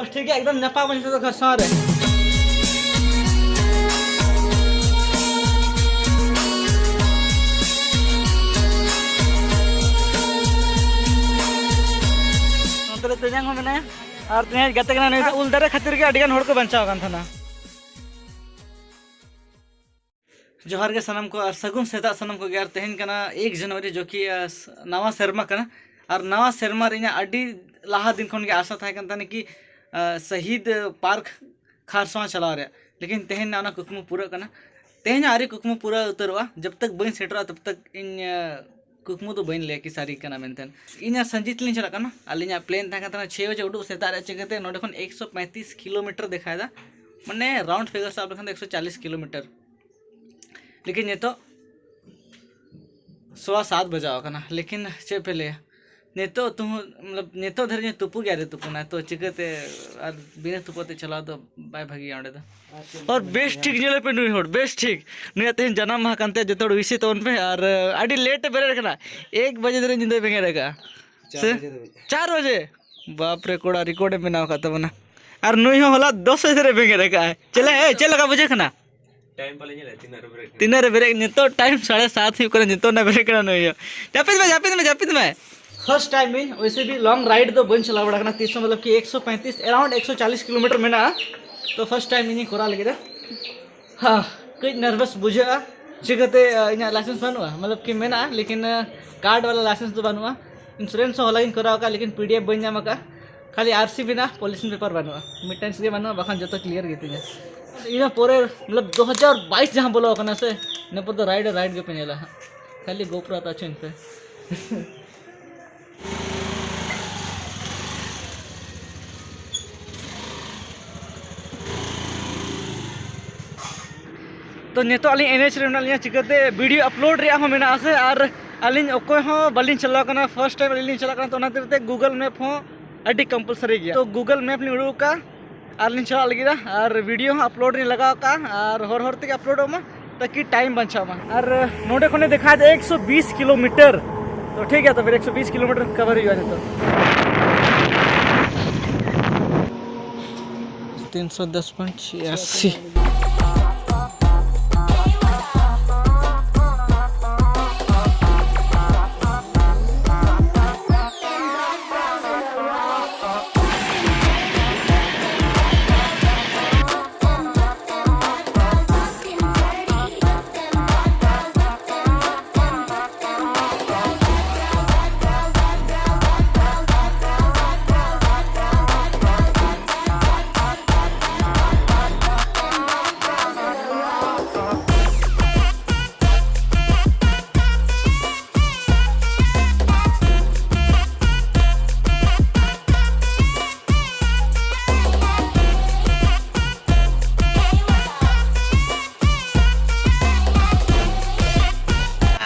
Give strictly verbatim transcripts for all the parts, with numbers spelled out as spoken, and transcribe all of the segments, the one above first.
ᱴᱷᱤᱠ ᱜᱮᱭᱟ, ᱮᱠᱫᱚᱢ ᱧᱟᱯᱟᱢ ᱟᱵᱚᱱ ᱱᱤᱛᱚᱜ ᱫᱚ ᱠᱷᱟᱨᱥᱟᱣᱟ ᱨᱮ᱾ ᱱᱚᱛᱮ ᱨᱮ ᱛᱮᱧᱟᱝ ᱦᱚᱸ ᱢᱮᱱᱟᱭᱟ, ᱟᱨ ᱛᱮᱧᱟᱝ ᱜᱟᱛᱮ ᱠᱟᱱᱟ ᱱᱩᱭ ᱫᱚ᱾ ᱩᱞ ᱫᱟᱨᱮ ᱠᱷᱟᱹᱛᱤᱨ ᱜᱮ ᱟᱹᱰᱤ ᱜᱟᱱ ᱦᱚᱲ ᱠᱚ ᱵᱟᱧᱪᱟᱣ ᱟᱠᱟᱱ ᱛᱟᱦᱮᱱᱟ᱾ ᱡᱚᱦᱟᱨ ᱜᱮ ᱥᱟᱱᱟᱢ ᱠᱚ ᱟᱨ ᱥᱟᱹᱜᱩᱱ ᱥᱮᱛᱟᱜ ᱥᱟᱱᱟᱢ ᱠᱚᱜᱮ᱾ ᱟᱨ ᱛᱮᱦᱮᱧ ᱠᱟᱱᱟ ᱮᱠ ᱡᱟᱱᱩᱣᱟᱨᱤ, ᱡᱚᱠᱤ, ᱟᱥ-, ᱱᱟᱣᱟ ᱥᱮᱨᱢᱟ ᱠᱟᱱᱟ᱾ ᱟᱨ ᱱᱟᱣᱟ ᱥᱮᱨᱢᱟ ᱨᱮ ᱤᱧᱟᱹᱜ ᱟᱹᱰᱤ ᱞᱟᱦᱟ ᱫᱤᱱ ᱠᱷᱚᱱ ᱜᱮ ᱟᱥᱟ ᱛᱟᱦᱮᱸ ᱠᱟᱱ ᱛᱟᱦᱮᱱᱟ ᱠᱤ, ᱟ, ᱥᱟᱹᱦᱤᱫ ᱯᱟᱨᱠ ᱠᱷᱟᱨᱥᱚᱣᱟ ᱪᱟᱞᱟᱣ ᱨᱮᱭᱟᱜ, ᱞᱮᱠᱤᱱ ᱛᱮᱦᱮᱧ ᱚᱱᱟ ᱠᱩᱠᱢᱩ ᱯᱩᱨᱟᱹᱜ ᱠᱟᱱᱟ᱾ ᱛᱮᱦᱮᱧ ᱟᱹᱣᱨᱤ ᱠᱩᱠᱢᱩ ᱯᱩᱨᱟᱹᱣ ᱩᱛᱟᱹᱨᱚᱜᱼᱟ, ᱡᱟᱵ ᱛᱟᱠ ᱵᱟᱹᱧ ᱥᱮᱴᱮᱨᱚᱜᱼᱟ ᱛᱟᱵ ᱛᱟᱠ ᱤᱧ, ᱟ, ᱠᱩᱠᱢᱩ ᱫᱚ ᱵᱟᱹᱧ ᱞᱟᱹᱭᱟ ᱠᱤ ᱥᱟᱹᱨᱤ ᱠᱟᱱᱟ ᱢᱮᱱᱛᱮ᱾ ᱤᱧ ᱟᱨ ᱥᱟᱱᱡᱤᱛ ᱞᱤᱧ ᱪᱟᱞᱟᱜ ᱠᱟᱱᱟ᱾ ᱟᱹᱞᱤᱧᱟᱜ ᱯᱞᱮᱱ ᱛᱟᱦᱮᱸ ᱠᱟᱱ ᱛᱟᱦᱮᱱᱟ ᱪᱷᱚᱭ ᱵᱟᱡᱮ ᱩᱰᱩᱠ ᱥᱮᱛᱟᱜ ᱨᱮ, ᱪᱤᱠᱟᱹᱛᱮ ᱱᱚᱰᱮ ᱠᱷᱚᱱ ᱮᱠᱥᱚ ᱯᱚᱸᱭᱛᱨᱤᱥ ᱠᱤᱞᱳᱢᱤᱴᱟᱨ ᱫᱮᱠᱷᱟᱣᱮᱫᱟ, ᱢᱟᱱᱮ ᱨᱟᱣᱩᱱᱰ ᱯᱷᱤᱜᱟᱨ ᱥᱟᱵ ᱞᱮᱠᱷᱟᱱ ᱫᱚ ᱮᱠᱥᱚ ᱪᱟᱞᱤᱥ ᱠᱤᱞᱳᱢᱤᱴᱟᱨ᱾ ᱞᱮᱠᱤᱱ ᱱᱤᱛᱚᱜ ᱥᱚᱣᱟ ᱥᱟᱛ ᱵᱟᱡᱟᱣ ᱟᱠᱟᱱᱟ᱾ ᱞᱮᱠᱤᱱ ᱪᱮᱫ ᱯᱮ ᱞᱟᱹᱭᱟ, ᱱᱤᱛᱚᱜ ᱛᱩᱦᱩ-, ᱢᱚᱛᱞᱚᱵ, ᱱᱤᱛᱚᱜ ᱫᱷᱟᱹᱨᱤᱡ ᱤᱧ ᱛᱩᱯᱩ ᱜᱮ ᱟᱹᱣᱨᱤ ᱛᱩᱯᱩᱱᱟ, ᱛᱚ ᱪᱤᱠᱟᱹᱛᱮ ᱟᱨ ᱵᱤᱱᱟᱹ ᱛᱩᱯᱩ ᱛᱮ ᱪᱟᱞᱟᱣ ᱫᱚ ᱵᱟᱭ ᱵᱷᱟᱹᱜᱤᱭᱟ ᱚᱸᱰᱮ ᱫᱚ᱾ ᱟᱨ ᱵᱮᱥ ᱴᱷᱤᱠ ᱧᱮᱞᱮ ᱯᱮ, ᱱᱩᱭ ᱦᱚᱲ ᱵᱮᱥ ᱴᱷᱤᱠ, ᱱᱩᱭᱟᱜ ᱛᱮᱦᱮᱧ ᱡᱟᱱᱟᱢ ᱢᱟᱦᱟ ᱠᱟᱱ ᱛᱟᱭᱟ, ᱡᱚᱛᱚ ᱦᱚᱲ ᱩᱭᱤᱥ ᱛᱟᱵᱚᱱ ᱯᱮ᱾ ᱟᱨ, ᱟᱹᱰᱤ ᱞᱮᱴ ᱮ ᱵᱮᱨᱮᱫ ᱟᱠᱟᱱᱟ, ᱮᱠ ᱵᱟᱡᱮ ᱫᱷᱟᱹᱨᱤᱡ ᱧᱤᱫᱟᱹᱭ ᱵᱮᱸᱜᱮᱫ ᱟᱠᱟᱫᱼᱟ᱾ ᱪᱟᱨ ᱥᱮ? ᱵᱟᱡᱮ ᱫᱷᱟᱹᱵᱤᱡ᱾ ᱪᱟᱨ ᱵᱟᱡᱮ? ᱵᱟᱯ ᱨᱮ, ᱠᱚᱲᱟ ᱨᱮᱠᱚᱨᱰ ᱮ ᱵᱮᱱᱟᱣ ᱟᱠᱟᱫ ᱛᱟᱵᱚᱱᱟ᱾ ᱟᱨ ᱱᱩᱭ ᱦᱚᱸ ᱦᱚᱞᱟ ᱫᱚᱥ ᱵᱟᱡᱮ ᱨᱮ ᱵᱮᱸᱜᱮᱫ ᱟᱠᱟᱫᱼᱟᱭ᱾ ᱪᱮᱫ ᱞᱮ-, ᱮ, ᱪᱮᱫ ᱞᱮᱠᱟ ᱵᱩᱡᱷᱟᱹᱜ ᱠᱟᱱᱟ? ᱴᱟᱭᱤᱢ ᱵᱟᱞᱮ ᱧᱮᱞᱟ, ᱛᱤᱱᱟᱹᱜ ᱨᱮ ᱵᱨᱮᱠ᱾ ᱛᱤᱱᱟᱹᱜ ᱨᱮ ᱵᱨᱮᱠ? ᱱᱤᱛᱚᱜ ᱴᱟᱭᱤᱢ ᱥᱟᱲᱮ ᱥᱟᱛ ᱦᱩᱭᱩᱜ ᱠᱟᱱᱟ, ᱱᱤᱛᱚᱜ ᱱᱟ ᱵᱨᱮᱠ ᱠᱟᱱᱟ ᱱᱩᱭ ᱦᱚᱸ᱾ ᱡᱟᱹᱯᱤᱫ ᱢᱮ, ᱡᱟᱹᱯᱤᱫ ᱢᱮ, ᱡᱟᱹᱯᱤᱫ ᱢᱮ᱾ ᱯᱷᱟᱨᱥᱴ ᱴᱟᱭᱤᱢ ᱤᱧ ᱳᱭᱥᱮ ᱵᱷᱤ ᱞᱚᱝ ᱨᱟᱭᱤᱰ ᱫᱚ ᱵᱟᱹᱧ ᱪᱟᱞᱟᱣ ᱵᱟᱲᱟ ᱠᱟᱱᱟ ᱛᱤᱥ ᱦᱚᱸ, ᱢᱚᱛᱞᱚᱵ ᱠᱤ ᱮᱠᱥᱚ ᱯᱚᱸᱭᱛᱨᱤᱥ, ᱮᱨᱟᱣᱩᱱᱰ ᱮᱠᱥᱚ ᱪᱟᱞᱤᱥ ᱠᱤᱞᱳᱢᱤᱴᱟᱨ ᱢᱮᱱᱟᱜᱼᱟ᱾ ᱛᱚ ᱯᱷᱟᱨᱥᱴ ᱴᱟᱭᱤᱢ ᱤᱧᱤᱧ ᱠᱚᱨᱟᱣ ᱞᱟᱹᱜᱤᱫ᱾ ᱦᱮᱸ, ᱠᱟᱹᱡ ᱱᱟᱨᱵᱷᱟᱥ ᱵᱩᱡᱷᱟᱹᱜᱼᱟ᱾ ᱪᱤᱠᱟᱹᱛᱮ, ᱟ, ᱤᱧᱟᱹᱜ ᱞᱟᱭᱥᱮᱱᱥ ᱵᱟᱹᱱᱩᱜᱼᱟ, ᱢᱚᱛᱞᱚᱵ ᱠᱤ ᱢᱮᱱᱟᱜᱼᱟ, ᱞᱮᱠᱤᱱ, ᱟ, ᱠᱟᱨᱰ ᱣᱟᱞᱟ ᱞᱟᱭᱥᱮᱱᱥ ᱫᱚ ᱵᱟᱹᱱᱩᱜᱼᱟ᱾ ᱤᱱᱥᱩᱨᱮᱱᱥ ᱦᱚᱸ ᱦᱚᱞᱟᱜᱤᱧ ᱠᱚᱨᱟᱣ ᱟᱠᱟᱫᱼᱟ, ᱞᱮᱠᱤᱱ ᱯᱤ ᱰᱤ ᱮᱯᱷ ᱵᱟᱹᱧ ᱧᱟᱢ ᱟᱠᱟᱫᱼᱟ᱾ ᱠᱷᱟᱹᱞᱤ ᱟᱨ ᱥᱤ ᱢᱮᱱᱟᱜᱼᱟ, ᱯᱚᱞᱤᱭᱩᱥᱚᱱ ᱯᱮᱯᱟᱨ ᱵᱟᱹᱱᱩᱜᱼᱟ, ᱢᱤᱫᱴᱟᱝ ᱜᱮ ᱵᱟᱹᱱᱩᱜᱼᱟ, ᱵᱟᱠᱷᱟᱱ ᱡᱚᱛᱚ ᱠᱞᱤᱭᱟᱨ ᱜᱮ ᱛᱤᱧᱟ᱾ ᱤᱱᱟᱹ ᱯᱚᱨᱮ, ᱢᱚᱛᱞᱚᱵ, ᱫᱩ ᱦᱟᱡᱟᱨ ᱵᱟᱭᱤᱥ ᱡᱟᱦᱟᱸ ᱵᱚᱞᱚ ᱟᱠᱟᱱᱟ ᱥᱮ, ᱤᱱᱟᱹ ᱯᱚᱨ ᱫᱚ ᱨᱟᱭᱤᱰ ᱨᱟᱭᱤᱰ ᱜᱮᱯᱮ ᱧᱮᱞᱟ ᱦᱟᱸᱜ, ᱠᱷᱟᱹᱞᱤ ᱜᱳᱯᱨᱳ ᱟᱛᱟ ᱪᱷᱩᱧ ᱯᱮ᱾ ᱛᱚ ᱱᱤᱛᱚᱜ ᱟᱹᱞᱤᱧ ᱮᱱ ᱮᱪ ᱨᱮ ᱢᱮᱱᱟᱜ ᱞᱤᱧᱟ, ᱪᱤᱠᱟᱹᱛᱮ ᱵᱷᱤᱰᱤᱭᱳ ᱟᱯᱞᱳᱰ ᱨᱮᱭᱟᱜ ᱦᱚᱸ ᱢᱮᱱᱟᱜᱼᱟ ᱥᱮ, ᱟᱨ ᱟᱹᱞᱤᱧ ᱚᱠᱚᱭ ᱦᱚᱸ ᱵᱟᱹᱞᱤᱧ ᱪᱟᱞᱟᱣ ᱠᱟᱱᱟ, ᱯᱷᱟᱨᱥᱴ ᱴᱟᱭᱤᱢ ᱟᱹᱞᱤᱧ ᱞᱤᱧ ᱪᱟᱞᱟᱜ ᱠᱟᱱᱟ, ᱛᱚ ᱚᱱᱟ ᱠᱷᱟᱹᱛᱤᱨ ᱛᱮ ᱜᱩᱜᱚᱞ ᱢᱮᱯ ᱦᱚᱸ ᱟᱹᱰᱤ ᱠᱚᱢᱯᱟᱞᱥᱟᱨᱤ ᱜᱮᱭᱟ᱾ ᱛᱚ ᱜᱩᱜᱚᱞ ᱢᱮᱯ ᱞᱤᱧ ᱩᱰᱩᱠ ᱟᱠᱟᱫᱼᱟ ᱟᱨ ᱞᱤᱧ ᱪᱟᱞᱟᱜ ᱞᱟᱹᱜᱤᱫ, ᱟᱨ ᱵᱷᱤᱰᱤᱭᱳ ᱦᱚᱸ ᱟᱯᱞᱳᱰ ᱞᱤᱧ ᱞᱟᱜᱟᱣ ᱟᱠᱟᱫᱼᱟ, ᱟᱨ ᱦᱚᱨ ᱦᱚᱨ ᱛᱮᱜᱮ ᱟᱯᱞᱳᱰᱚᱜ ᱢᱟ, ᱛᱟᱠᱤ ᱴᱟᱭᱤᱢ ᱵᱟᱧᱪᱟᱜ ᱢᱟ᱾ ᱟᱨ ᱱᱚᱰᱮ ᱠᱷᱚᱱᱮ ᱫᱮᱠᱷᱟᱣ ᱮᱫᱟ ᱮᱠᱥᱚ ᱵᱤᱥ ᱠᱤᱞᱳᱢᱤᱴᱟᱨ, ᱛᱚ ᱴᱷᱤᱠ ᱜᱮᱭᱟ, ᱛᱚ ᱯᱷᱤᱨ ᱮᱠᱥᱚ ᱵᱤᱥ ᱠᱤᱞᱳᱢᱤᱴᱟᱨ ᱠᱟᱵᱷᱟᱨ ᱦᱩᱭᱩᱜᱼᱟ ᱱᱤᱛᱚᱜ᱾ तीन सौ दस पॉइंट छियासी।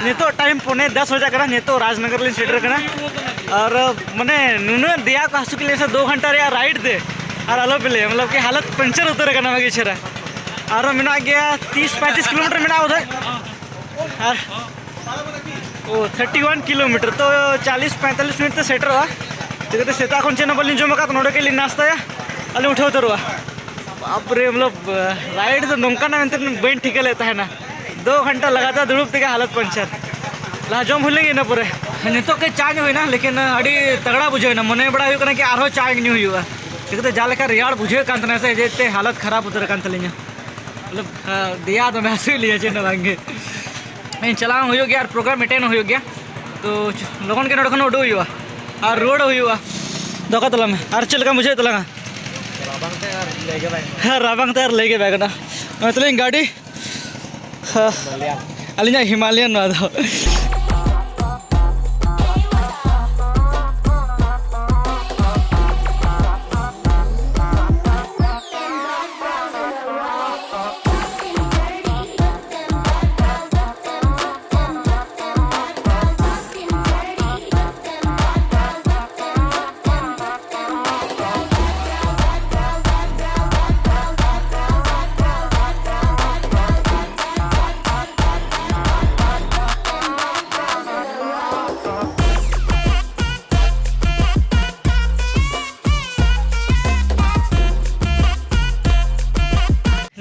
ᱱᱤᱛᱚᱜ ᱴᱟᱭᱤᱢ ᱯᱚᱱᱮ ᱫᱚᱥ ᱵᱟᱡᱟᱜ ᱠᱟᱱᱟ᱾ ᱱᱤᱛᱚᱜ ᱨᱟᱡᱽᱱᱚᱜᱚᱨ ᱞᱤᱧ ᱥᱮᱴᱮᱨ ᱠᱟᱱᱟ᱾ ᱟᱨ ᱢᱟᱱᱮ ᱱᱩᱱᱟᱹᱜ ᱫᱮᱭᱟ ᱠᱚ ᱦᱟᱹᱥᱩ ᱠᱮᱫ ᱞᱤᱧᱟ ᱥᱮ, ᱫᱩ ᱜᱷᱚᱱᱴᱟ ᱨᱮᱭᱟᱜ ᱨᱟᱭᱤᱰ ᱛᱮ, ᱟᱨ ᱟᱞᱚ ᱯᱮ ᱞᱟᱹᱭᱟ, ᱢᱚᱛᱞᱚᱵ ᱠᱤ ᱦᱟᱞᱚᱛ ᱯᱟᱱᱪᱟᱨ ᱩᱛᱟᱹᱨ ᱟᱠᱟᱱᱟ ᱵᱷᱟᱹᱜᱤ ᱪᱮᱦᱨᱟ᱾ ᱟᱨᱚ ᱢᱮᱱᱟᱜ ᱜᱮᱭᱟ ᱛᱤᱥ ᱯᱚᱸᱭᱛᱨᱤᱥ ᱠᱤᱞᱳᱢᱤᱴᱟᱨ ᱢᱮᱱᱟᱜᱼᱟ ᱵᱳᱫᱷᱚᱭ᱾ ᱟᱨ ᱳ, ᱛᱷᱟᱨᱴᱤ ᱳᱣᱟᱱ ᱠᱤᱞᱳᱢᱤᱴᱟᱨ, ᱛᱚ ᱪᱟᱞᱤᱥ ᱯᱚᱸᱭᱛᱟᱞᱤᱥ ᱢᱤᱱᱤᱴ ᱛᱮ ᱥᱮᱴᱮᱨᱚᱜᱼᱟ᱾ ᱪᱤᱠᱟᱹᱛᱮ ᱥᱮᱛᱟᱜ ᱠᱷᱚᱱ ᱪᱮᱫ ᱦᱚᱸ ᱵᱟᱹᱞᱤᱧ ᱡᱚᱢ ᱟᱠᱟᱫ, ᱱᱚᱰᱮ ᱜᱮᱞᱤᱧ ᱱᱟᱥᱛᱟᱭᱟ ᱟᱨ ᱞᱤᱧ ᱩᱴᱷᱟᱹᱣ ᱩᱛᱟᱹᱨᱚᱜᱼᱟ᱾ ᱵᱟᱯᱨᱮ, ᱢᱚᱛᱞᱚᱵ, ᱨᱟᱭᱤᱰ ᱫᱚ ᱱᱚᱝᱠᱟᱱᱟ ᱢᱮᱱᱛᱮ ᱵᱟᱹᱧ ᱴᱷᱤᱠᱟᱹ ᱞᱮᱫ ᱛᱟᱦᱮᱱᱟ᱾ ᱫᱩ ᱜᱷᱚᱱᱴᱟ ᱞᱟᱜᱟᱛᱟᱨ ᱫᱩᱲᱩᱵ ᱛᱮᱜᱮ ᱦᱟᱞᱚᱛ ᱯᱟᱱᱪᱟᱨ᱾ ᱞᱟᱦᱟ ᱡᱚᱢ ᱦᱩᱭ ᱞᱮᱱ ᱜᱮ ᱤᱱᱟᱹ ᱯᱚᱨᱮ᱾ ᱱᱤᱛᱚᱜ ᱜᱮ ᱪᱟ ᱧᱩ ᱦᱩᱭᱱᱟ, ᱞᱮᱠᱤᱱ ᱟᱹᱰᱤ ᱛᱟᱜᱲᱟ ᱵᱩᱡᱷᱟᱹᱣ ᱮᱱᱟ᱾ ᱢᱚᱱᱮ ᱵᱟᱲᱟ ᱦᱩᱭᱩᱜ ᱠᱟᱱᱟ ᱠᱤ ᱟᱨᱦᱚᱸ ᱪᱟ ᱧᱩ ᱦᱩᱭᱩᱜᱼᱟ᱾ ᱪᱤᱠᱟᱹᱛᱮ ᱡᱟᱦᱟᱸ ᱞᱮᱠᱟ ᱨᱮᱭᱟᱲ ᱵᱩᱡᱷᱟᱹᱜ ᱠᱟᱱ ᱛᱟᱦᱮᱱᱟ ᱥᱮ, ᱡᱮᱛᱮ ᱦᱟᱞᱚᱛ ᱠᱷᱟᱨᱟᱯ ᱩᱛᱟᱹᱨ ᱟᱠᱟᱱ ᱛᱟᱹᱞᱤᱧᱟ᱾ ᱢᱚᱛᱞᱚᱵ, ᱦᱮᱸ, ᱫᱮᱭᱟ ᱫᱚᱢᱮ ᱦᱟᱹᱥᱩᱭᱮᱫ ᱞᱤᱧᱟ, ᱪᱮᱫ ᱦᱚᱸ ᱵᱟᱝ ᱜᱮ᱾ ᱦᱮᱸ, ᱪᱟᱞᱟᱣ ᱦᱚᱸ ᱦᱩᱭᱩᱜ ᱜᱮᱭᱟ ᱟᱨ ᱯᱨᱳᱜᱨᱟᱢ ᱮᱴᱮᱱᱰ ᱦᱚᱸ ᱦᱩᱭᱩᱜ ᱜᱮᱭᱟ᱾ ᱛᱚ, ᱞᱚᱜᱚᱱ ᱜᱮ ᱱᱚᱰᱮ ᱠᱷᱚᱱ ᱩᱰᱩᱠ ᱦᱩᱭᱩᱜᱼᱟ ᱟᱨ ᱨᱩᱣᱟᱹᱲᱚᱜ ᱦᱩᱭᱩᱜᱼᱟ᱾ ᱫᱚᱠᱟ ᱛᱟᱞᱟᱝ ᱢᱮ᱾ ᱟᱨ ᱪᱮᱫ ᱞᱮᱠᱟᱢ ᱵᱩᱡᱷᱟᱹᱣᱮᱫ ᱛᱟᱞᱟᱝᱟ? ᱨᱟᱵᱟᱝ ᱛᱮ ᱟᱨ ᱞᱟᱹᱭ ᱜᱮ ᱵᱟᱭ ᱜᱟᱱᱚᱜᱼᱟ᱾ ᱦᱮᱸ, ᱨᱟᱵᱟᱝ ᱛᱮ ᱟᱨ ᱞᱟᱹᱭ ᱜᱮ ᱵᱟᱭ ᱜᱟᱱᱚᱜᱼᱟ᱾ ᱱᱚᱜᱼᱚᱭ ᱛᱟᱞᱤᱧ ᱜᱟᱹᱰᱤ᱾ ᱦᱮᱸ᱾ ᱟᱹᱞᱤᱧᱟᱜ ᱦᱤᱢᱟᱞᱤᱭᱟᱱ ᱱᱚᱣᱟ ᱫᱚ᱾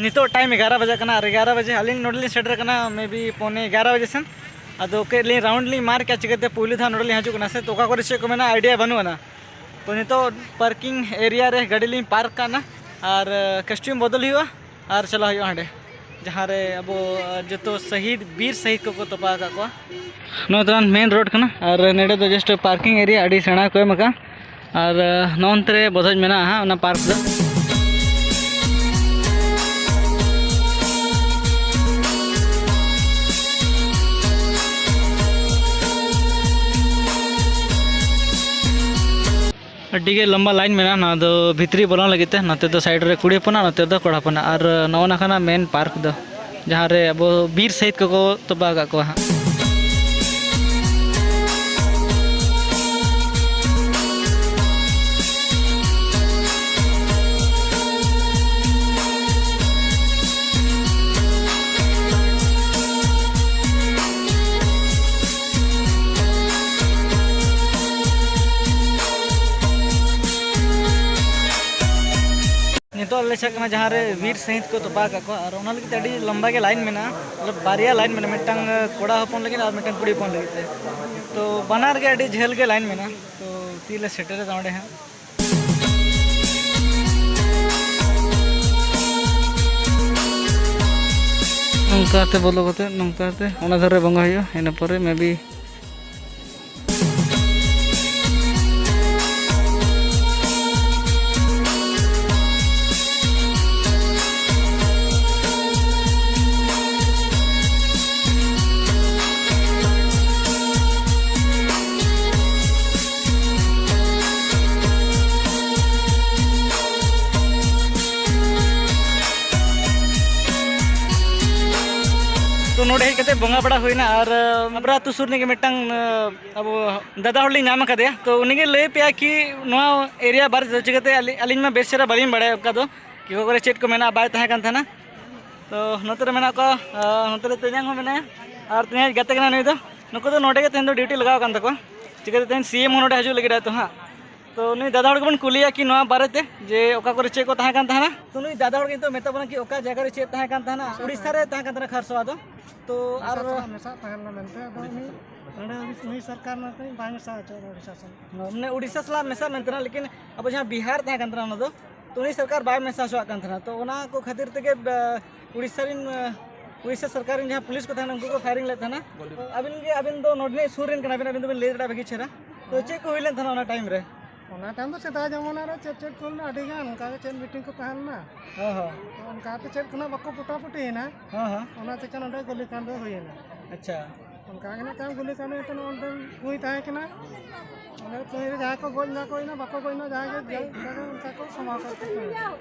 ᱱᱤᱛᱚᱜ time ᱮᱜᱟᱨᱚ ᱵᱟᱡᱟᱜ ᱠᱟᱱᱟ, ᱟᱨ ᱮᱜᱟᱨᱚ ᱵᱟᱡᱮ ᱟᱹᱞᱤᱧ ᱱᱚᱰᱮ ᱞᱤᱧ ᱥᱮᱴᱮᱨ ᱠᱟᱱᱟ, maybe ᱯᱚᱱᱮ ᱮᱜᱟᱨᱚ ᱵᱟᱡᱮ ᱥᱮᱱ᱾ ᱟᱫᱚ ᱠᱟᱹᱡ ᱞᱤᱧ round ᱞᱤᱧ ᱢᱟᱨ ᱠᱮᱜᱼᱟ, ᱪᱤᱠᱟᱹᱛᱮ ᱯᱩᱭᱞᱩ ᱫᱷᱟᱣ ᱱᱚᱰᱮ ᱞᱤᱧ ᱦᱤᱡᱩᱜ ᱠᱟᱱᱟ ᱥᱮ, ᱛᱚ ᱚᱠᱟ ᱠᱚᱨᱮ ᱪᱮᱫ ᱠᱚ ᱢᱮᱱᱟᱜᱼᱟ idea ᱵᱟᱹᱱᱩᱜ ᱟᱱᱟ᱾ ᱛᱚ ᱱᱤᱛᱚᱜ parking area ᱨᱮ ᱜᱟᱹᱰᱤ ᱞᱤᱧ park ᱠᱟᱜᱼᱟ, ᱟᱨ costume ᱵᱚᱫᱚᱞ ᱦᱩᱭᱩᱜᱼᱟ, ᱟᱨ ᱪᱟᱞᱟᱜ ᱦᱩᱭᱩᱜᱼᱟ ᱦᱟᱸᱰᱮ, ᱡᱟᱦᱟᱸ ᱨᱮ ᱟᱵᱚ ᱡᱚᱛᱚ ᱥᱟᱹᱦᱤᱫ, ᱵᱤᱨ ᱥᱟᱹᱦᱤᱫ ᱠᱚᱠᱚ ᱛᱚᱯᱟ ᱟᱠᱟᱫ ᱠᱚᱣᱟ᱾ ᱱᱚᱣᱟ ᱫᱚ main road ᱠᱟᱱᱟ, ᱟᱨ ᱱᱚᱰᱮ ᱫᱚ just parking area ᱟᱹᱰᱤ ᱥᱮᱬᱟ ᱠᱚ ᱮᱢ ᱟᱠᱟᱫᱼᱟ᱾ ᱟᱨ, ᱟᱨ ᱱᱚᱜᱼᱚ ᱱᱚᱱᱛᱮ ᱨᱮ ᱵᱚᱫᱷᱚᱡᱽ ᱢᱮᱱᱟᱜᱼᱟ ᱦᱟᱸᱜ, ᱚᱱᱟ park ᱫᱚ᱾ ᱟᱹᱰᱤ ᱜᱮ ᱞᱚᱢᱵᱟ line ᱢᱮᱱᱟᱜᱼᱟ ᱱᱚᱣᱟ ᱫᱚ ᱵᱷᱤᱛᱨᱤ ᱵᱚᱞᱚᱱ ᱞᱟᱹᱜᱤᱫ ᱛᱮ᱾ ᱱᱚᱛᱮ ᱫᱚ side ᱨᱮ ᱠᱩᱲᱤ ᱦᱚᱯᱚᱱᱟᱜ, ᱱᱚᱛᱮ ᱫᱚ ᱠᱚᱲᱟ ᱦᱚᱯᱚᱱᱟᱜ᱾ ᱟᱨ ᱱᱚᱜᱼᱚ ᱱᱟ ᱠᱟᱱᱟ main park ᱫᱚ, ᱡᱟᱦᱟᱸ ᱨᱮ ᱟᱵᱚ ᱵᱤᱨ ᱥᱟᱹᱦᱤᱫ ᱠᱚᱠᱚ ᱛᱚᱯᱟ ᱟᱠᱟᱫ ᱠᱚᱣᱟ ᱦᱟᱸᱜ᱾ ᱱᱤᱛᱚᱜ ᱞᱮ ᱪᱟᱞᱟᱜ ᱠᱟᱱᱟ ᱡᱟᱦᱟᱸ ᱨᱮ ᱵᱤᱨ ᱥᱟᱹᱦᱤᱫ ᱠᱚ ᱛᱚᱯᱟ ᱟᱠᱟᱫ ᱠᱚᱣᱟ, ᱟᱨ ᱚᱱᱟ ᱞᱟᱹᱜᱤᱫ ᱛᱮ ᱟᱹᱰᱤ ᱞᱚᱢᱵᱟ ᱜᱮ line ᱢᱮᱱᱟᱜᱼᱟ, ᱢᱚᱛᱞᱚᱵ ᱵᱟᱨᱭᱟ line ᱢᱮᱱᱟᱜᱼᱟ, ᱢᱤᱫᱴᱟᱝ ᱠᱚᱲᱟ ᱦᱚᱯᱚᱱ ᱞᱟᱹᱜᱤᱫ ᱟᱨ ᱢᱤᱫᱴᱟᱝ ᱠᱩᱲᱤ ᱦᱚᱯᱚᱱ ᱞᱟᱹᱜᱤᱫ ᱛᱮ᱾ ᱛᱚ ᱵᱟᱱᱟᱨ ᱜᱮ ᱟᱹᱰᱤ ᱡᱷᱟᱹᱞ ᱜᱮ line ᱢᱮᱱᱟᱜᱼᱟ᱾ ᱛᱚ ᱛᱤᱨᱮ ᱥᱮᱴᱮᱨᱮᱫᱟ ᱚᱸᱰᱮ ᱦᱟᱸᱜ᱾ ᱱᱚᱝᱠᱟᱛᱮ ᱵᱚᱞᱚ ᱠᱟᱛᱮ ᱱᱚᱝᱠᱟᱛᱮ ᱚᱱᱟ ᱫᱷᱟᱨᱮ ᱵᱚᱸᱜᱟ ᱦᱩᱭᱩᱜᱼᱟ, ᱤᱱᱟᱹ ᱯᱚᱨᱮ maybe᱾ ᱛᱚ ᱱᱚᱰᱮ ᱦᱮᱡ ᱠᱟᱛᱮ ᱵᱚᱸᱜᱟ ᱵᱟᱲᱟ ᱦᱩᱭᱱᱟ, ᱟᱨ ᱟᱵᱨᱟ ᱟᱹᱛᱩ ᱥᱩᱨ ᱨᱮᱜᱮ ᱢᱤᱫᱴᱟᱝ ᱟᱵᱚ ᱫᱟᱫᱟ ᱦᱚᱲ ᱞᱤᱧ ᱧᱟᱢ ᱟᱠᱟᱫᱮᱭᱟ᱾ ᱛᱚ ᱩᱱᱤᱜᱮ ᱞᱟᱹᱭ ᱯᱮᱭᱟ ᱠᱤ ᱱᱚᱣᱟ area ᱵᱟᱨᱮ ᱛᱮ ᱪᱤᱠᱟᱹᱛᱮ ᱟᱹᱞᱤᱧ, ᱟᱹᱞᱤᱧ ᱢᱟ ᱵᱮᱥ ᱪᱮᱦᱨᱟ ᱵᱟᱹᱞᱤᱧ ᱵᱟᱲᱟᱭᱟ ᱚᱱᱠᱟ ᱫᱚ, ᱠᱤ ᱚᱠᱟ ᱠᱚᱨᱮ ᱪᱮᱫ ᱠᱚ ᱢᱮᱱᱟᱜᱼᱟ, ᱵᱟᱭ ᱛᱟᱦᱮᱸ ᱠᱟᱱ ᱛᱟᱦᱮᱱᱟ᱾ ᱛᱚ ᱱᱚᱛᱮ ᱨᱮ ᱢᱮᱱᱟᱜ ᱠᱚᱣᱟ, ᱱᱚᱛᱮ ᱨᱮ ᱛᱮᱧᱟᱝ ᱦᱚᱸ ᱢᱮᱱᱟᱭᱟ, ᱟᱨ ᱛᱮᱧᱟᱝ ᱜᱟᱛᱮ ᱠᱟᱱᱟ ᱱᱩᱭ ᱫᱚ᱾ ᱱᱩᱠᱩ ᱫᱚ ᱱᱚᱰᱮ ᱜᱮ ᱛᱮᱦᱮᱧ ᱫᱚ duty ᱞᱟᱜᱟᱣ ᱟᱠᱟᱱ ᱛᱟᱠᱚᱣᱟ, ᱪᱤᱠᱟᱹᱛᱮ ᱛᱮᱦᱮᱧ C M ᱦᱚᱸ ᱱᱚᱰᱮ ᱦᱤᱡᱩᱜ ᱞᱟᱹᱜᱤᱫ ᱟᱭ ᱛᱚ ᱦᱟᱸᱜ᱾ ᱛᱚ ᱱᱩᱭ ᱫᱟᱫᱟ ᱦᱚᱲ ᱜᱮᱵᱚᱱ ᱠᱩᱞᱤᱭᱟ ᱠᱤ ᱱᱚᱣᱟ ᱵᱟᱨᱮᱛᱮ, ᱡᱮ ᱚᱠᱟ ᱠᱚᱨᱮ ᱪᱮᱫ ᱠᱚ ᱛᱟᱦᱮᱸ ᱠᱟᱱ ᱛᱟᱦᱮᱱᱟ᱾ ᱛᱚ ᱱᱩᱭ ᱫᱟᱫᱟ ᱦᱚᱲ ᱠᱤᱱᱛᱩ ᱢᱮᱛᱟ ᱵᱚᱱᱟ ᱠᱤ ᱚᱠᱟ ᱡᱟᱭᱜᱟ ᱨᱮ ᱪᱮᱫ ᱛᱟᱦᱮᱸ ᱠᱟᱱ ᱛᱟᱦᱮᱱᱟ, ᱩᱲᱤᱥᱥᱟ ᱨᱮ ᱛᱟᱦᱮᱸ ᱠᱟᱱ ᱛᱟᱦᱮᱱᱟ ᱠᱷᱟᱨᱥᱚᱣᱟ ᱫᱚ᱾ ᱛᱚ ᱟᱨ ᱢᱮᱥᱟ ᱥᱟᱞᱟᱜ ᱢᱮᱥᱟ ᱛᱟᱦᱮᱸ ᱞᱮᱱᱟ ᱢᱮᱱᱛᱮ, ᱟᱫᱚ ᱩᱱᱤ ᱱᱚᱰᱮ ᱩᱱᱤ ᱥᱚᱨᱠᱟᱨ ᱢᱟ ᱠᱟᱹᱡ ᱵᱟᱭ ᱢᱮᱥᱟ ᱦᱚᱪᱚ ᱞᱮᱱᱟ ᱩᱲᱤᱥᱥᱟ ᱥᱟᱞᱟᱜ᱾ ᱢᱟᱱᱮ ᱩᱲᱤᱥᱥᱟ ᱥᱟᱞᱟᱜ ᱢᱮᱥᱟ ᱢᱮᱱᱛᱮ ᱱᱟᱜ, ᱞᱮᱠᱤᱱ ᱟᱵᱚ ᱡᱟᱦᱟᱸ ᱵᱤᱦᱟᱨ ᱛᱟᱦᱮᱸ ᱠᱟᱱ ᱛᱟᱦᱮᱱᱟ ᱚᱱᱟ ᱫᱚ, ᱛᱚ ᱩᱱᱤ ᱥᱚᱨᱠᱟᱨ ᱵᱟᱭ ᱢᱮᱥᱟ ᱦᱚᱪᱚᱣᱟᱜ ᱠᱟᱱ ᱛᱟᱦᱮᱱᱟ᱾ ᱛᱚ ᱚᱱᱟ ᱠᱚ ᱠᱷᱟᱹᱛᱤᱨ ᱛᱮᱜᱮ, ᱟ, ᱩᱲᱤᱥᱥᱟ ᱨᱮᱱ, ᱟ, ᱩᱲᱤᱥᱥᱟ ᱥᱚᱨᱠᱟᱨ ᱨᱮᱱ ᱡᱟᱦᱟᱸ ᱯᱩᱞᱤᱥ ᱠᱚ ᱛᱟᱦᱮᱱᱟ ᱩᱱᱠᱩ ᱠᱚ ᱯᱷᱟᱭᱨᱤᱝ ᱞᱮᱫ ᱛᱟᱦᱮᱱᱟ᱾ ᱛᱚ ᱟᱹᱵᱤᱱ ᱜᱮ, ᱟᱹᱵᱤᱱ ᱫᱚ ᱱᱚᱰᱮ ᱥᱩᱨ ᱨᱮᱱ ᱠᱟᱱᱟ ᱵᱤᱱ, ᱟᱹᱵᱤᱱ ᱫᱚᱵᱤᱱ ᱞᱟᱹᱭ ᱫᱟᱲᱮᱭᱟᱜᱼᱟ ᱵᱷᱟᱹᱜᱤ ᱪᱮᱦᱨᱟ᱾ ᱛᱚ ᱪᱮᱫ ᱠᱚ ᱦᱩᱭ ᱞᱮᱱ ᱛᱟᱦᱮᱱᱟ ᱚᱱᱟ ᱴᱟᱭᱤᱢ ᱨᱮ? ᱚᱱᱟ ᱴᱟᱭᱤᱢ ᱫᱚ ᱥᱮᱫᱟᱭ ᱡᱮᱢᱚᱱ ᱟᱨᱚ ᱪᱮᱫ ᱪᱮᱫ ᱠᱚ ᱞᱮᱱᱟ, ᱟᱹᱰᱤ ᱜᱟᱱ ᱚᱱᱠᱟ ᱜᱮ ᱪᱮᱫ ᱢᱤᱴᱤᱝ ᱠᱚ ᱛᱟᱦᱮᱸ ᱞᱮᱱᱟ᱾ ᱦᱚᱸ ᱦᱚᱸ᱾ ᱛᱚ ᱚᱱᱠᱟᱛᱮ ᱪᱮᱫ ᱠᱷᱚᱱᱟᱜ ᱵᱟᱠᱚ ᱯᱚᱴᱟᱯᱚᱴᱤᱭᱮᱱᱟ᱾ ᱦᱚᱸ ᱦᱚᱸ᱾ ᱚᱱᱟ ᱪᱤᱠᱟᱹ ᱱᱚᱰᱮ ᱜᱩᱞᱤ ᱠᱟᱱᱰ ᱫᱚ ᱦᱩᱭᱮᱱᱟ᱾ ᱟᱪᱪᱷᱟ᱾ ᱚᱱᱠᱟ ᱜᱮ ᱱᱟᱜ ᱠᱷᱟᱱ ᱜᱩᱞᱤ ᱠᱟᱱᱰ ᱠᱟᱛᱮ ᱱᱚᱜᱼᱚᱭ ᱱᱚᱰᱮ ᱦᱩᱭ ᱛᱟᱦᱮᱸ ᱠᱟᱱᱟ᱾ ᱚᱸᱰᱮ ᱯᱟᱹᱦᱤᱞ ᱨᱮ ᱡᱟᱦᱟᱸᱭ ᱠᱚ ᱜᱚᱡ ᱱᱟᱠᱚ ᱤᱱᱟᱹ ᱵᱟᱠᱚ ᱜᱚᱡ ᱱᱟ, ᱡᱟᱦᱟᱸᱭ ᱜᱮ ᱡᱟᱭ ᱚᱱᱠᱟ ᱜᱮ ᱚᱱᱠᱟ ᱠᱚ ᱥᱟᱢᱟᱣ ᱠᱟᱜ ᱠᱚ ᱛᱟᱦᱮᱸ᱾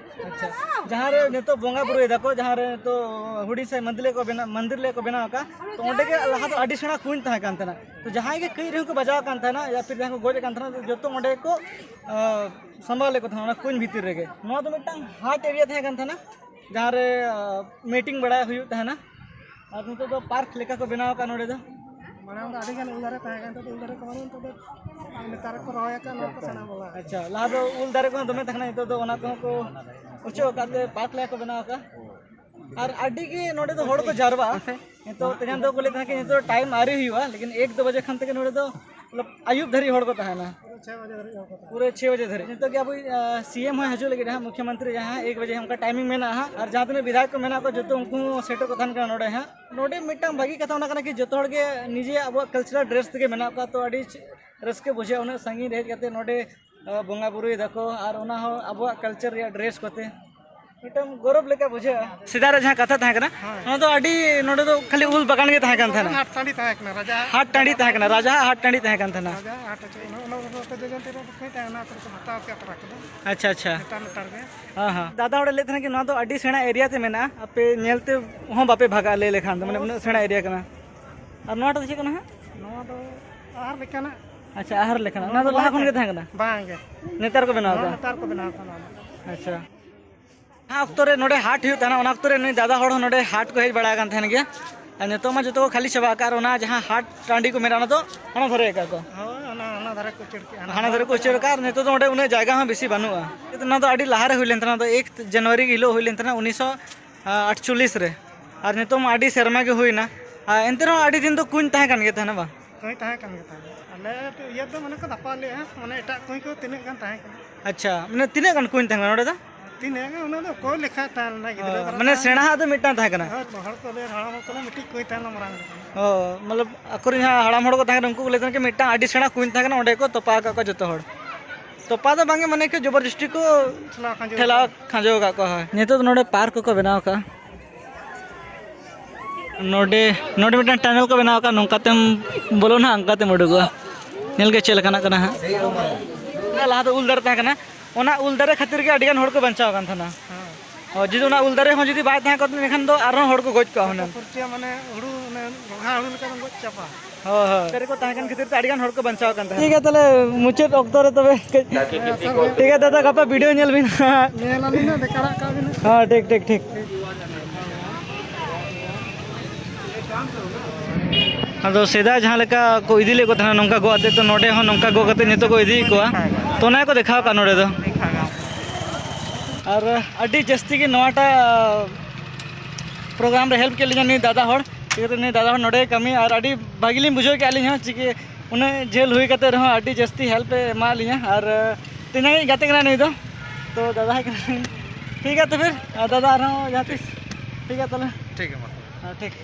ᱟᱪᱪᱷᱟ᱾ ᱡᱟᱦᱟᱸ ᱨᱮ ᱱᱤᱛᱚᱜ ᱵᱚᱸᱜᱟ ᱵᱩᱨᱩᱭ ᱫᱟᱠᱚ, ᱡᱟᱦᱟᱸ ᱨᱮ ᱱᱤᱛᱚᱜ ᱦᱩᱰᱤᱧ ᱥᱟᱺᱦᱤᱡ ᱢᱚᱱᱫᱤᱨ ᱞᱮᱠᱟ ᱠᱚ ᱵᱮᱱᱟᱣ, ᱢᱚᱱᱫᱤᱨ ᱞᱮᱠᱟ ᱠᱚ ᱵᱮᱱᱟᱣ ᱟᱠᱟᱫ, ᱛᱚ ᱚᱸᱰᱮ ᱜᱮ ᱞᱟᱦᱟ ᱫᱚ ᱟᱹᱰᱤ ᱥᱮᱬᱟ ᱠᱩᱧ ᱛᱟᱦᱮᱸ ᱠᱟᱱ ᱛᱟᱦᱮᱱᱟ᱾ ᱛᱚ ᱡᱟᱦᱟᱸᱭ ᱜᱮ ᱠᱟᱹᱡ ᱨᱮᱦᱚᱸ ᱠᱚ ᱵᱟᱡᱟᱣ ᱠᱟᱱ ᱛᱟᱦᱮᱱᱟ ᱭᱟ ᱯᱷᱤᱨ ᱡᱟᱦᱟᱸᱭ ᱠᱚ ᱜᱚᱡ ᱟᱠᱟᱱ ᱛᱟᱦᱮᱱᱟ, ᱛᱚ ᱡᱚᱛᱚ ᱚᱸᱰᱮ ᱠᱚ, ᱟ, ᱥᱟᱢᱵᱟᱣ ᱞᱮᱫ ᱠᱚ ᱛᱟᱦᱮᱱᱟ ᱚᱱᱟ ᱠᱩᱧ ᱵᱷᱤᱛᱤᱨ ᱨᱮᱜᱮ᱾ ᱱᱚᱣᱟ ᱫᱚ ᱢᱤᱫᱴᱟᱝ ᱦᱟᱴ ᱮᱨᱤᱭᱟ ᱛᱟᱦᱮᱸ ᱠᱟᱱ ᱛᱟᱦᱮᱱᱟ, ᱡᱟᱦᱟᱸ ᱨᱮ, ᱟ, ᱢᱤᱴᱤᱝ ᱵᱟᱲᱟᱭ ᱦᱩᱭᱩᱜ ᱛᱟᱦᱮᱱᱟ᱾ ᱟᱨ ᱱᱤᱛᱚᱜ ᱫᱚ ᱯᱟᱨᱠ ᱞᱮᱠᱟ ᱠᱚ ᱵᱮᱱᱟᱣ ᱟᱠᱟᱫ ᱱᱚᱰᱮ ᱫᱚ᱾ ᱢᱟᱲᱟᱝ ᱫᱚ ᱟᱹᱰᱤ ᱜᱟᱱ ᱩᱞ ᱫᱟᱨᱮ ᱛᱟᱦᱮᱸ ᱠᱟᱱ, ᱱᱤᱛᱚᱜ ᱫᱚ ᱩᱞ ᱫᱟᱨᱮ ᱠᱚ ᱵᱟᱹᱱᱩᱜᱼᱟ, ᱱᱤᱛᱚᱜ ᱫᱚ ᱱᱮᱛᱟᱨ ᱠᱚ ᱨᱚᱦᱚᱭ ᱟᱠᱟᱫ, ᱱᱚᱣᱟ ᱠᱚ ᱥᱮᱬᱟ ᱵᱟᱲᱟ ᱟᱠᱟᱱᱟ᱾ ᱟᱪᱪᱷᱟ, ᱞᱟᱦᱟ ᱫᱚ ᱩᱞ ᱫᱟᱨᱮ ᱠᱚᱦᱚᱸ ᱫᱚᱢᱮ ᱛᱟᱦᱮᱸ ᱠᱟᱱᱟ, ᱱᱤᱛᱚᱜ ᱫᱚ ᱚᱱᱟ ᱠᱚᱦᱚᱸ ᱠᱚ ᱚᱪᱚᱜ ᱟᱠᱟᱫ ᱛᱮ ᱯᱟᱨᱠ ᱞᱮᱠᱟ ᱠᱚ ᱵᱮᱱᱟᱣ ᱟᱠᱟᱫ᱾ ᱟᱨ ᱟᱹᱰᱤ ᱜᱮ ᱱᱚᱰᱮ ᱫᱚ ᱦᱚᱲ ᱠᱚ ᱡᱟᱨᱣᱟᱜᱼᱟ᱾ ᱱᱤᱛᱚᱜ ᱛᱮᱦᱮᱧ ᱫᱚ ᱠᱚ ᱞᱟᱹᱭ ᱛᱟᱦᱮᱸ ᱠᱤ ᱱᱤᱛᱚᱜ ᱴᱟᱭᱤᱢ ᱟᱹᱣᱨᱤ ᱦᱩᱭᱩᱜᱼᱟ, ᱞᱮᱠᱤᱱ ᱮᱠ ᱫᱩ ᱵᱟᱡᱮ ᱠᱷᱟᱱ ᱛᱮᱜᱮ ᱱᱚᱰᱮ ᱫᱚ ᱢᱚᱛᱞᱚᱵ ᱟᱹᱭᱩᱵ ᱫᱷᱟᱹᱨᱤᱡ ᱦᱚᱲ ᱠᱚ ᱛᱟᱦᱮᱱᱟ᱾ ᱯᱩᱨᱟᱹ ᱪᱷᱚᱭ ᱵᱟᱡᱮ ᱫᱷᱟᱹᱨᱤᱡ ᱦᱚᱲ ᱠᱚ ᱛᱟᱦᱮᱱᱟ᱾ ᱯᱩᱨᱟᱹ ᱪᱷᱚᱭ ᱵᱟᱡᱮ ᱫᱷᱟᱹᱨᱤᱡ᱾ ᱱᱤᱛᱚᱜ ᱜᱮ ᱟᱵᱚ, ᱟ, ᱥᱤ ᱮᱢ ᱦᱚᱸᱭ ᱦᱤᱡᱩᱜ ᱞᱟᱹᱜᱤᱫ ᱦᱟᱸᱜ, ᱢᱩᱠᱷᱭᱚᱢᱚᱱᱛᱨᱤ ᱡᱟᱦᱟᱸ ᱮᱠ ᱵᱟᱡᱮ ᱚᱱᱠᱟ ᱴᱟᱭᱢᱤᱝ ᱢᱮᱱᱟᱜᱼᱟ ᱦᱟᱸᱜ, ᱟᱨ ᱡᱟᱦᱟᱸ ᱛᱤᱱᱟᱹᱜ ᱵᱤᱫᱷᱟᱭᱚᱠ ᱠᱚ ᱢᱮᱱᱟᱜ ᱠᱚᱣᱟ ᱡᱚᱛᱚ ᱩᱱᱠᱩ ᱦᱚᱸ ᱥᱮᱴᱮᱨ ᱠᱚ ᱛᱟᱦᱮᱱ ᱠᱟᱱᱟ ᱱᱚᱰᱮ ᱦᱟᱸᱜ᱾ ᱱᱚᱰᱮ ᱢᱤᱫᱴᱟᱝ ᱵᱷᱟᱹᱜᱤ ᱠᱟᱛᱷᱟ ᱚᱱᱟ ᱠᱟᱱᱟ ᱠᱤ ᱡᱚᱛᱚ ᱦᱚᱲ ᱜᱮ ᱱᱤᱡᱮ ᱟᱵᱚᱣᱟᱜ ᱠᱟᱞᱪᱟᱨᱟᱞ ᱰᱨᱮᱥ ᱛᱮᱜᱮ ᱢᱮᱱᱟᱜ ᱠᱚᱣᱟ, ᱛᱚ ᱟᱹᱰᱤ ᱨᱟᱹᱥᱠᱟᱹ ᱵᱩᱡᱷᱟᱹᱜᱼᱟ ᱩᱱᱟᱹᱜ ᱥᱟᱺᱜᱤᱧ ᱨᱮ ᱦᱮᱡ ᱠᱟᱛᱮ ᱱᱚᱰᱮ, ᱟ, ᱵᱚᱸᱜᱟ ᱵᱩᱨᱩᱭ ᱫᱟᱠᱚ ᱟᱨ ᱚᱱᱟ ᱦᱚᱸ ᱟᱵᱚᱣᱟᱜ ᱠᱟᱞᱪᱟᱨ ᱨᱮᱭᱟᱜ ᱰᱨᱮᱥ ᱠᱚᱛᱮ᱾ ᱢᱤᱫᱴᱟᱝ ᱜᱚᱨᱚᱵᱽ ᱞᱮᱠᱟ ᱵᱩᱡᱷᱟᱹᱜᱼᱟ᱾ ᱥᱮᱫᱟᱭ ᱨᱮ ᱡᱟᱦᱟᱸ ᱠᱟᱛᱷᱟ ᱛᱟᱦᱮᱸ ᱠᱟᱱᱟ, ᱦᱳᱭ᱾ ᱚᱱᱟ ᱫᱚ ᱟᱹᱰᱤ, ᱱᱚᱰᱮ ᱫᱚ ᱠᱷᱟᱹᱞᱤ ᱩᱞ ᱵᱟᱜᱟᱱ ᱜᱮ ᱛᱟᱦᱮᱸ ᱠᱟᱱ ᱛᱟᱦᱮᱱᱟ᱾ ᱦᱟᱴ ᱴᱟᱺᱰᱤ ᱛᱟᱦᱮᱸ ᱠᱟᱱᱟ, ᱨᱟᱡᱟ ᱦᱟᱴ ᱴᱟᱺᱰᱤ ᱛᱟᱦᱮᱸ ᱠᱟᱱ ᱛᱟᱦᱮᱱᱟ᱾ ᱨᱟᱡᱟ ᱦᱟᱴ ᱴᱟᱺᱰᱤ ᱛᱟᱦᱮᱸ ᱠᱟᱱ ᱛᱟᱦᱮᱱᱟ᱾ ᱨᱟᱡᱟ ᱦᱟᱴ ᱦᱚᱪᱚ, ᱚᱱᱟ, ᱚᱱᱟ ᱫᱚ ᱡᱚᱡᱚᱱᱛᱤ ᱨᱮ ᱠᱟᱹᱡ ᱛᱟᱦᱮᱸ ᱠᱟᱱᱟ, ᱟᱯᱮ ᱫᱚᱠᱚ ᱦᱟᱛᱟᱣ ᱠᱮᱫ ᱛᱚᱨᱟ ᱠᱚᱫᱚ᱾ ᱟᱪᱪᱷᱟ, ᱟᱪᱪᱷᱟ᱾ ᱱᱮᱛᱟᱨ, ᱱᱮᱛᱟᱨ ᱜᱮ᱾ ᱦᱮᱸ, ᱦᱮᱸ᱾ ᱫᱟᱫᱟ ᱦᱚᱲᱮ ᱞᱟᱹᱭᱮᱫ ᱛᱟᱦᱮᱱᱟ ᱠᱤ ᱱᱚᱣᱟ ᱫᱚ ᱟᱹᱰᱤ ᱥᱮᱬᱟ ᱮᱨᱤᱭᱟ ᱛᱮ ᱢᱮᱱᱟᱜᱼᱟ, ᱟᱯᱮ ᱧᱮᱞ ᱛᱮ ᱦᱚᱸ ᱵᱟᱯᱮ ᱵᱷᱟᱜᱟᱜᱼᱟ ᱞᱟᱹᱭ ᱞᱮᱠᱷᱟᱱ ᱫᱚ, ᱢᱟᱱᱮ ᱩᱱᱟᱹᱜ ᱥᱮᱬᱟ ᱮᱨᱤᱭᱟ ᱠᱟᱱᱟ᱾ ᱟᱨ ᱱᱚᱣᱟᱴᱟᱜ ᱫᱚ ᱪᱮᱫ ᱠᱟᱱᱟ ᱦᱟᱸᱜ? ᱱᱚᱣᱟ ᱫᱚ ᱟᱦᱟᱨ ᱞᱮᱠᱟᱱᱟᱜ᱾ ᱟᱪᱪᱷᱟ, ᱟᱦᱟᱨ ᱞᱮᱠᱟᱱᱟᱜ᱾ ᱱᱚᱣᱟ ᱚᱱᱟ ᱫᱚ ᱫᱚ ᱞᱟᱦᱟ ᱵᱟᱝ ᱠᱷᱚᱱ ᱜᱮ ᱛᱟᱦᱮᱸ ᱛᱟᱦᱮᱸ ᱠᱟᱱᱟ? ᱵᱟᱝ ᱜᱮ᱾ ᱱᱮᱛᱟᱨ ᱠᱚ ᱵᱮᱱᱟᱣ ᱱᱚᱣᱟ ᱟᱠᱟᱫᱟ? ᱱᱮᱛᱟᱨ ᱠᱚ ᱵᱮᱱᱟᱣ ᱠᱟᱫᱟ ᱱᱚᱣᱟ ᱫᱚ᱾ ᱟᱪᱪᱷᱟ᱾ ᱡᱟᱦᱟᱸ ᱚᱠᱛᱚ ᱨᱮ ᱱᱚᱰᱮ ᱦᱟᱴ ᱦᱩᱭᱩᱜ ᱛᱟᱦᱮᱱᱟ, ᱚᱱᱟ ᱚᱠᱛᱚ ᱨᱮ ᱱᱩᱭ ᱫᱟᱫᱟ ᱦᱚᱲ ᱦᱚᱸ ᱱᱚᱰᱮ ᱦᱟᱴ ᱠᱚ ᱦᱮᱡ ᱵᱟᱲᱟ ᱟᱠᱟᱱ ᱛᱟᱦᱮᱱ ᱜᱮᱭᱟ᱾ ᱟᱨ ᱱᱤᱛᱚᱜ ᱢᱟ ᱡᱚᱛᱚ ᱠᱚ ᱠᱷᱟᱹᱞᱤ ᱪᱟᱵᱟ ᱟᱠᱟᱫ, ᱟᱨ ᱚᱱᱟ ᱡᱟᱦᱟᱸ ᱦᱟᱴ ᱴᱟᱺᱰᱤ ᱠᱚ ᱢᱮᱱᱟᱜᱼᱟ, ᱚᱱᱟ ᱫᱚ ᱦᱟᱱᱟ ᱫᱷᱟᱨᱮ ᱟᱠᱟᱫ ᱠᱚ᱾ ᱦᱳᱭ, ᱚᱱᱟ, ᱚᱱᱟ ᱫᱷᱟᱨᱮ ᱠᱚ ᱩᱪᱟᱹᱲ ᱠᱮᱜᱼᱟ᱾ ᱦᱟᱱᱟ ᱫᱷᱟᱨᱮ ᱠᱚ ᱩᱪᱟᱹᱲ ᱠᱟᱜᱼᱟ, ᱟᱨ ᱱᱤᱛᱚᱜ ᱫᱚ ᱚᱸᱰᱮ ᱩᱱᱟᱹᱜ ᱡᱟᱭᱜᱟ ᱦᱚᱸ ᱵᱮᱥᱤ ᱵᱟᱹᱱᱩᱜᱼᱟ᱾ ᱱᱚᱣᱟ ᱫᱚ ᱟᱹᱰᱤ ᱞᱟᱦᱟᱨᱮ ᱦᱩᱭ ᱞᱮᱱ ᱛᱟᱦᱮᱱᱟ, ᱱᱚᱣᱟ ᱫᱚ ᱮᱠ ᱡᱟᱱᱩᱣᱟᱨᱤ ᱦᱤᱞᱳᱜ ᱦᱩᱭ ᱞᱮᱱ ᱛᱟᱦᱮᱱᱟ, ᱩᱱᱤᱥᱥᱚ ᱟᱴᱪᱚᱞᱞᱤᱥ ᱨᱮ᱾ ᱟᱨ ᱱᱤᱛᱚᱜ ᱢᱟ ᱟᱹᱰᱤ ᱥᱮᱨᱢᱟ ᱜᱮ ᱦᱩᱭᱱᱟ᱾ ᱟᱨ ᱮᱱᱛᱮ ᱨᱮᱦᱚᱸ ᱟᱹᱰᱤ ᱫᱤᱱ ᱫᱚ ᱠᱩᱧ ᱛᱟᱦᱮᱸ ᱠᱟᱱ ᱜᱮ ᱛᱟᱦᱮᱱᱟ, ᱵᱟᱝ? ᱠᱩᱧ ᱛᱟᱦᱮᱸ ᱠᱟᱱ ᱜᱮ ᱛᱟᱦᱮᱸᱫ᱾ ᱟᱞᱮ ᱤᱭᱟᱹ ᱫᱚ ᱢᱟᱱᱮ ᱠᱚ ᱫᱷᱟᱯᱟᱣ ᱞᱮᱜᱼᱟ, ᱢᱟᱱᱮ ᱮᱴᱟᱜ ᱠᱩᱧ ᱠᱚ ᱛᱤᱱᱟᱹᱜ ᱜᱟᱱ ᱛᱟᱦᱮᱸ ᱠᱟᱱᱟ᱾ ᱟᱪᱪᱷᱟ, ᱢᱟᱱᱮ ᱛᱤᱱᱟᱹᱜ ᱜᱟᱱ ᱠᱩᱧ ᱛᱟᱦᱮᱸ ᱠᱟᱱᱟ ᱱᱚᱰᱮ ᱫᱚ? ᱛᱤᱱᱟᱹᱜ ᱜᱟᱱ, ᱚᱱᱟ ᱫᱚ ᱚᱠᱚᱭ ᱞᱮᱠᱷᱟ ᱛᱟᱦᱮᱸ ᱞᱮᱱᱟ, ᱜᱤᱫᱽᱨᱟᱹ ᱚ, ᱫᱷᱟᱨᱟ ᱢᱟᱱᱮ ᱛᱟᱦᱮᱸ ᱥᱮᱬᱟ ᱞᱮᱱᱟ᱾ ᱦᱟᱜ ᱫᱚ ᱢᱤᱫᱴᱟᱝ ᱛᱟᱦᱮᱸ ᱠᱟᱱᱟ? ᱦᱳᱭ, ᱦᱚᱲ ᱠᱚ ᱞᱟᱹᱭ, ᱦᱟᱲᱟᱢ ᱦᱚᱲ ᱠᱚ ᱞᱟᱹᱭ, ᱢᱤᱫᱴᱤᱡ ᱠᱩᱧ ᱛᱟᱦᱮᱸ ᱞᱮᱱᱟ ᱢᱟᱨᱟᱝ ᱧᱚᱜ᱾ ᱚ, ᱢᱚᱛᱞᱚᱵ ᱟᱠᱚᱨᱮᱱ ᱡᱟᱦᱟᱸ ᱦᱟᱲᱟᱢ ᱦᱚᱲ ᱠᱚ ᱛᱟᱦᱮᱸ ᱠᱟᱱᱟ, ᱩᱱᱠᱩ ᱠᱚ ᱞᱟᱹᱭ ᱛᱟᱦᱮᱸ ᱠᱟᱱᱟ ᱢᱤᱫᱴᱟᱝ ᱟᱹᱰᱤ ᱥᱮᱬᱟ ᱠᱩᱧ ᱛᱟᱦᱮᱸ ᱠᱟᱱᱟ, ᱚᱸᱰᱮ ᱠᱚ ᱛᱚᱯᱟ ᱟᱠᱟᱫ ᱠᱚᱣᱟ ᱡᱚᱛᱚ ᱦᱚᱲ᱾ ᱛᱚᱯᱟ ᱫᱚ ᱵᱟᱝᱜᱮ, ᱢᱟᱱᱮ ᱠᱚ ᱡᱚᱵᱚᱨ ᱡᱚᱥᱴᱤ ᱠᱚ ᱴᱷᱮᱞᱟᱣ ᱠᱷᱟᱸᱡᱚ ᱴᱷᱮᱞᱟᱣ ᱠᱷᱟᱸᱡᱚ ᱟᱠᱟᱫ ᱠᱚᱣᱟ᱾ ᱦᱳᱭ, ᱱᱤᱛᱚᱜ ᱫᱚ ᱱᱚᱰᱮ ᱯᱟᱨᱠ ᱠᱚᱠᱚ ᱵᱮᱱᱟᱣ ᱟᱠᱟᱫᱼᱟ᱾ ᱱᱚᱰᱮ, ᱱᱚᱰᱮ ᱢᱤᱫᱴᱟᱝ ᱴᱟᱱᱮᱞ ᱠᱚ ᱵᱮᱱᱟᱣ ᱟᱠᱟᱫᱼᱟ, ᱱᱚᱝᱠᱟ ᱛᱮᱢ ᱵᱚᱞᱚᱱᱟ, ᱚᱱᱠᱟ ᱛᱮᱢ ᱩᱰᱩᱠᱚᱜᱼᱟ᱾ ᱧᱮᱞ ᱜᱮ ᱪᱮᱫ ᱞᱮᱠᱟᱱᱟᱜ ᱠᱟᱱᱟ ᱦᱟᱸᱜ᱾ ᱚᱱᱟ ᱞᱟᱦᱟ ᱫᱚ ᱩᱞ ᱫᱟᱨᱮ ᱛᱟᱦᱮᱸ ᱠᱟᱱᱟ, ᱚᱱᱟ ᱩᱞ ᱫᱟᱨᱮ ᱠᱷᱟᱹᱛᱤᱨ ᱜᱮ ᱟᱹᱰᱤ ᱜᱟᱱ ᱦᱚᱲ ᱠᱚ ᱵᱟᱧᱪᱟᱣ ᱟᱠᱟᱱ ᱛᱟᱦᱮᱱᱟ᱾ ᱦᱮᱸ᱾ ᱚ, ᱡᱩᱫᱤ ᱚᱱᱟ ᱩᱞ ᱫᱟᱨᱮ ᱦᱚᱸ ᱡᱩᱫᱤ ᱵᱟᱭ ᱛᱟᱦᱮᱸ ᱠᱚᱜ ᱛᱟᱦᱮᱸ, ᱮᱱᱠᱷᱟᱱ ᱫᱚ ᱟᱨᱦᱚᱸ ᱦᱚᱲ ᱠᱚ ᱜᱚᱡ ᱠᱚᱜᱼᱟ ᱦᱩᱱᱟᱹᱝ᱾ ᱯᱷᱩᱨᱪᱟᱹ ᱢᱟᱱᱮ ᱦᱩᱲᱩ, ᱚᱱᱮ ᱨᱚᱜᱷᱟ ᱦᱩᱲᱩ ᱞᱮᱠᱟ ᱵᱚᱱ ᱜᱚᱡ ᱪᱟᱵᱟ᱾ ᱦᱳᱭ, ᱦᱳᱭ᱾ ᱫᱟᱨᱮ ᱠᱚ ᱛᱟᱦᱮᱸ ᱠᱟᱱ ᱠᱷᱟᱹᱛᱤᱨ ᱛᱮ ᱟᱹᱰᱤ ᱜᱟᱱ ᱦᱚᱲ ᱠᱚ ᱵᱟᱧᱪᱟᱣ ᱟᱠᱟᱱ ᱛᱟᱦᱮᱸᱫ᱾ ᱴᱷᱤᱠ ᱜᱮᱭᱟ, ᱛᱟᱦᱚᱞᱮ ᱢᱩᱪᱟᱹᱫ ᱚᱠᱛᱚ ᱨᱮ ᱛᱚᱵᱮ ᱠᱟᱹᱡ᱾ ᱦᱮᱸ, ᱥᱟᱨ, ᱴᱷᱤᱠ ᱜᱮᱭᱟ, ᱫᱟᱫᱟ, ᱜᱟᱯᱟ ᱵᱷᱤᱰᱤᱭᱳ ᱧᱮᱞ ᱵᱤᱱ᱾ ᱧᱮᱞ ᱟᱹᱞᱤᱧ ᱱᱟᱜ, ᱫᱮᱠᱷᱟᱣ ᱠᱟᱜ ᱵᱤᱱ᱾ ᱦᱮᱸ, ᱴᱷᱤᱠ, ᱴᱷᱤᱠ, ᱴᱷᱤᱠ᱾ ᱟᱫᱚ ᱥᱮᱫᱟᱭ ᱡᱟᱦᱟᱸ ᱞᱮᱠᱟ ᱠᱚ ᱤᱫᱤ ᱞᱮᱫ ᱠᱚ ᱛᱟᱦᱮᱱᱟ, ᱱᱚᱝᱠᱟ ᱜᱚᱜ ᱟᱛᱮᱫ, ᱛᱚ ᱱᱚᱰᱮ ᱦᱚᱸ ᱱᱚᱝᱠᱟ ᱜᱚᱜ ᱠᱟᱛᱮᱫ ᱱᱤᱛᱚᱜ ᱠᱚ ᱤᱫᱤᱭᱮᱫ ᱠᱚᱣᱟ᱾ ᱛᱚ ᱚᱱᱟ ᱜᱮᱠᱚ ᱫᱮᱠᱷᱟᱣ ᱠᱟᱜᱼᱟ ᱱᱚᱰᱮ ᱫᱚ᱾ ᱟᱨ ᱟᱹᱰᱤ ᱡᱟᱹᱥᱛᱤ ᱜᱮ ᱱᱚᱣᱟᱴᱟᱜ ᱯᱨᱳᱜᱨᱟᱢ ᱨᱮ ᱦᱮᱞᱯ ᱠᱮᱫ ᱞᱤᱧᱟ ᱱᱩᱭ ᱫᱟᱫᱟ ᱦᱚᱲ᱾ ᱪᱤᱠᱟᱹᱛᱮ ᱱᱩᱭ ᱫᱟᱫᱟ ᱦᱚᱲ ᱱᱚᱰᱮ ᱠᱟᱹᱢᱤ, ᱟᱨ ᱟᱹᱰᱤ ᱵᱷᱟᱹᱜᱤ ᱞᱤᱧ ᱵᱩᱡᱷᱟᱹᱣ ᱠᱮᱫᱼᱟ ᱟᱹᱞᱤᱧ ᱦᱚᱸ᱾ ᱪᱤᱠᱟᱹ ᱩᱱᱟᱹᱜ ᱡᱷᱟᱹᱞ ᱦᱩᱭ ᱠᱟᱛᱮ ᱨᱮᱦᱚᱸ ᱟᱹᱰᱤ ᱡᱟᱹᱥᱛᱤ ᱦᱮᱞᱯ ᱮ ᱮᱢᱟᱜ ᱞᱤᱧᱟ᱾ ᱟᱨ ᱛᱮᱦᱮᱧ ᱜᱟᱛᱮ ᱠᱟᱱᱟ ᱱᱩᱭ ᱫᱚ, ᱛᱚ ᱫᱟᱫᱟ ᱦᱮᱡ ᱠᱟᱱᱟ᱾ ᱴᱷᱤᱠ ᱜᱮᱭᱟ ᱛᱚᱵᱮ, ᱟᱨ ᱫᱟᱫᱟ ᱟᱨᱦᱚᱸ ᱡᱟᱦᱟᱸ ᱛᱤᱥ᱾ ᱴᱷᱤᱠ ᱜᱮᱭᱟ ᱛᱟᱦᱚᱞᱮ᱾ ᱴᱷᱤᱠ ᱜᱮᱭᱟ, ᱢᱟ ᱛᱚᱵᱮ᱾ ᱦᱮᱸ, ᱴᱷᱤᱠ᱾